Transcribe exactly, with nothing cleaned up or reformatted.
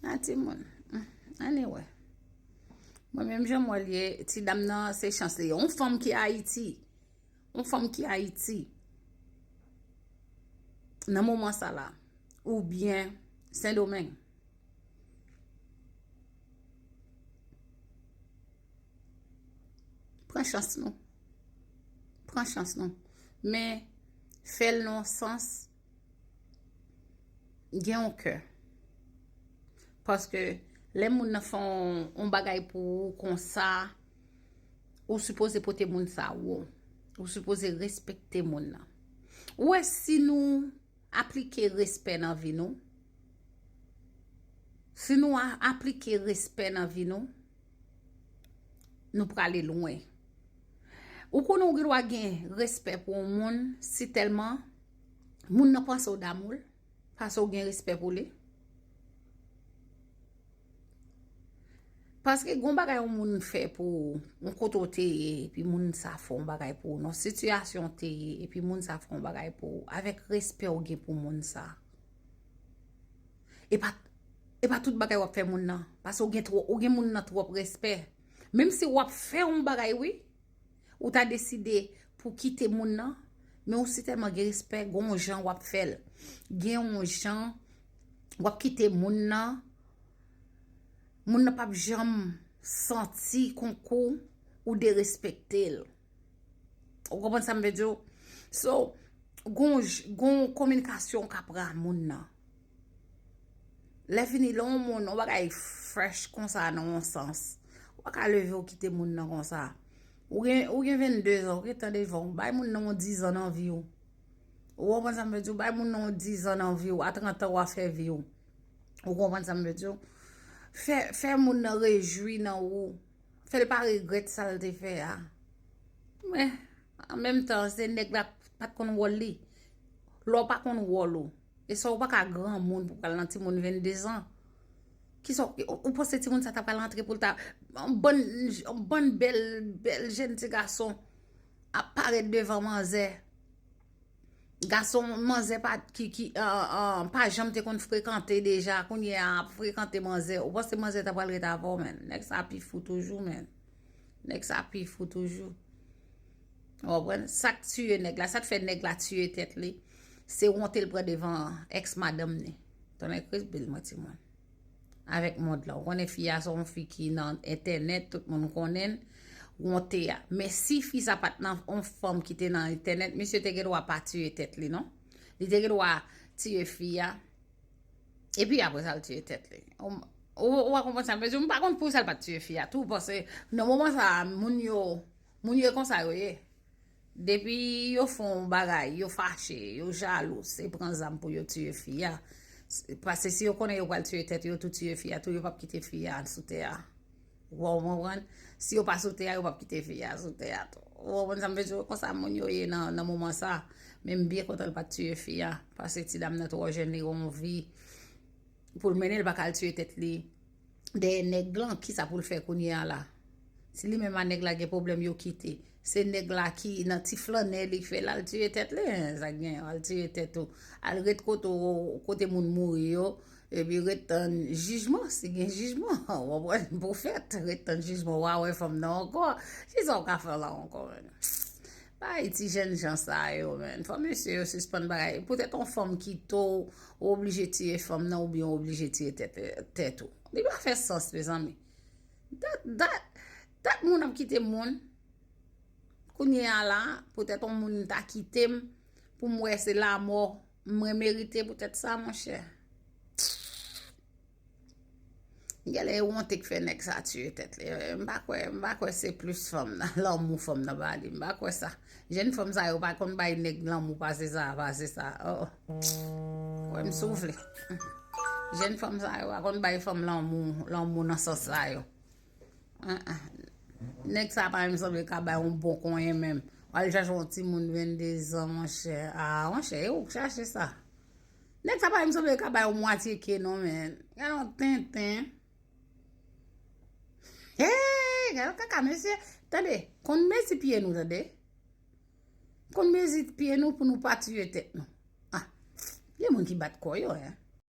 A timoun. Hmm, anyway. Mwen menm jan mwen l ye, ti dam nan se chans li ye. Yon fanm ki Ayiti. Yon fanm ki Ayiti. Nan moman sa la. Oubyen Sendomeng. Pran chans nou. Pran chans nou. Men fè l nan sans gen yon kè. Paske lè moun nan fè yon, yon bagay pou ou konsa, ou sipoze pote moun sa wo. Ou sipoze respekte moun nan. Ou wè si nou aplike respè nan vi nou, si nou a- aplike respè nan vi nou, nou prale lwen. Ou konnen ou gen dwa gen respè pou yon moun si tèlman moun nan panse w damou l, panse w gen respè pou li. Paske gon bagay yon moun fè pou ou, yon kote w te ye, epi moun sa fè yon bagay pou ou, nan sitiyasyon w te ye, epi moun sa fè yon bagay pou ou, avèk respè w gen pou moun sa. E pa, e pa tout bagay w ap fè moun nan, paske w gen twò, ou gen moun nan twòp respè. Menm si w ap fè yon bagay, wi, ou ta deside pou kite moun nan, men ou si tèlman gen respè, gen yon jan w ap fè l. Gen yon jan w ap kite moun nan, moun nan p ap janm santi konkou ou derespekte l. Ou konprann sa m vle di w? So, gon, j- gon kominikasyon w ka pran moun nan. Lè fini, lè yon moun, yon bagay fresh konsa nan yon sans, ou pa ka leve ou kite moun nan konsa. Ou gen, ou gen vennde zan, ou gentan devan, ou bay moun nan yon dizan nan vi w. Ou konprann sa m vle di w? Bay moun nan yon dizan nan vi w, a trant an w a fè vi w. Ou konprann sa m vle di w? Fè, fè moun nan rejwi nan ou. Fè l pa regrèt sa l te fè a. Men, an menm tan, se nèg la pa t konn wòl li. Lè w pa konn wòl ou, e sa w pa ka granmoun pou pral nan timoun vennde zan. Kisa w, ou panse timoun sa ta pral antre pou l ta, yon bann, yon bann bèl, bèl jèn ti gason ap parèt devan manzè. Gason manzè pa, ki, ki, an, an, pa janm te konn frekante deja, kounye a ap frekante manzè. Ou panse manzè ta pral ret avè w, men? Nèg sa pi fou toujou, men. Nèg sa pi fou toujou. Ou konprann? Sa k tiye nèg la, sa k fè nèg la tiye tèt li, se wonte l pran devan èks madanm ni. Tonnè Kris bil mwen timoun. Avèk mond lan. Ou konnen fi a se yon fi ki nan entènèt, tout moun konnen l. Wonte a. Men si fi sa pa t nan yon fanm ki te nan entènèt, misye te gen dwa pa tiye tèt li, non? Li te gen dwa tiye fi a. Epi apre sa, l tiye tèt li. Ou, ou, ou a konprann sa m vle di w? M pa konn pou sa l pa t tiye fi a tou, paske nan moman sa a, moun yo, moun yo e konsa yo ye. Depi yo fè yon bagay, yo fache, yo jalou, se pran zam pou yo tiye fi a. Se- Paske si yo konnen yo pral tiye tèt yo, tou tiye fi a, tou yo p ap kite fi a sou tè a. Ou konprann? Si yo pa sou tè a, yo p ap kite fi a sou tè a tou. Ou konprann sa m vle di w? Konsa moun yo ye nan, nan moman sa. Men m byen kontan l pa t tiye fi a. Paske ti dam nan twò jèn, li gen yon vi pou l mennen, li pa ka al tiye tèt li dèyè nèg lan, kisa pou l fè kounye a la? Si li menm a nèg la gen pwoblèm, yo kite. Se nèg la ki nan ti flannè li fè l al tiye tèt li, hein, sa k gen, al tiye tèt ou. Al ret kote w, kote moun mouri yo, epi ret tann jijman, si gen jijman, w ap wè pou fèt, ret tann jijman, w a wè fanm nan ankò. Kisa w ka fè la ankò, menm? Bay ti jèn jan sa yo, menm. Fò mesye yo sispann bagay. Poutèt yon fanm kite w, ou oblije tiye fanm nan oubyen ou oblije tiye tèt, tèt ou. Li pa fè sans, mezanmi. Dat, dat, dat moun ap kite moun. Kounye a la, poutèt yon moun ta kite m, pou m wè se lamò m remerite poutèt sa, monchè. Genlè e wonte k fè nèg sa tiye tèt li. M pa kwè, m pa kwè se plis fanm nan, lanmou fanm nan ba li. M pa kwè sa. Jèn fanm sa yo pa konn bay nèg lanmou pase sa, pase sa. Oh, oh. Kwè m soufle. Jèn fanm sa yo pa konn bay fanm lanmou, lanmou nan sans sa yo. Ah, ah. Nèg sa pa menm sanble ka bay yon bon konyen menm. W al chache yon timoun vennde zan, monchè. Ah, monchè, e ou k chache sa? Nèg sa pa menm sanble ka bay yon mwatye ke non, men. Gade yon tenten. Hey, gade yon kaka, mesye. Tande, konn mezi pye nou, tande. Konn mezi pye nou pou nou pa tiye tèt nou. Ah, gen moun ki bat kò yo, hein.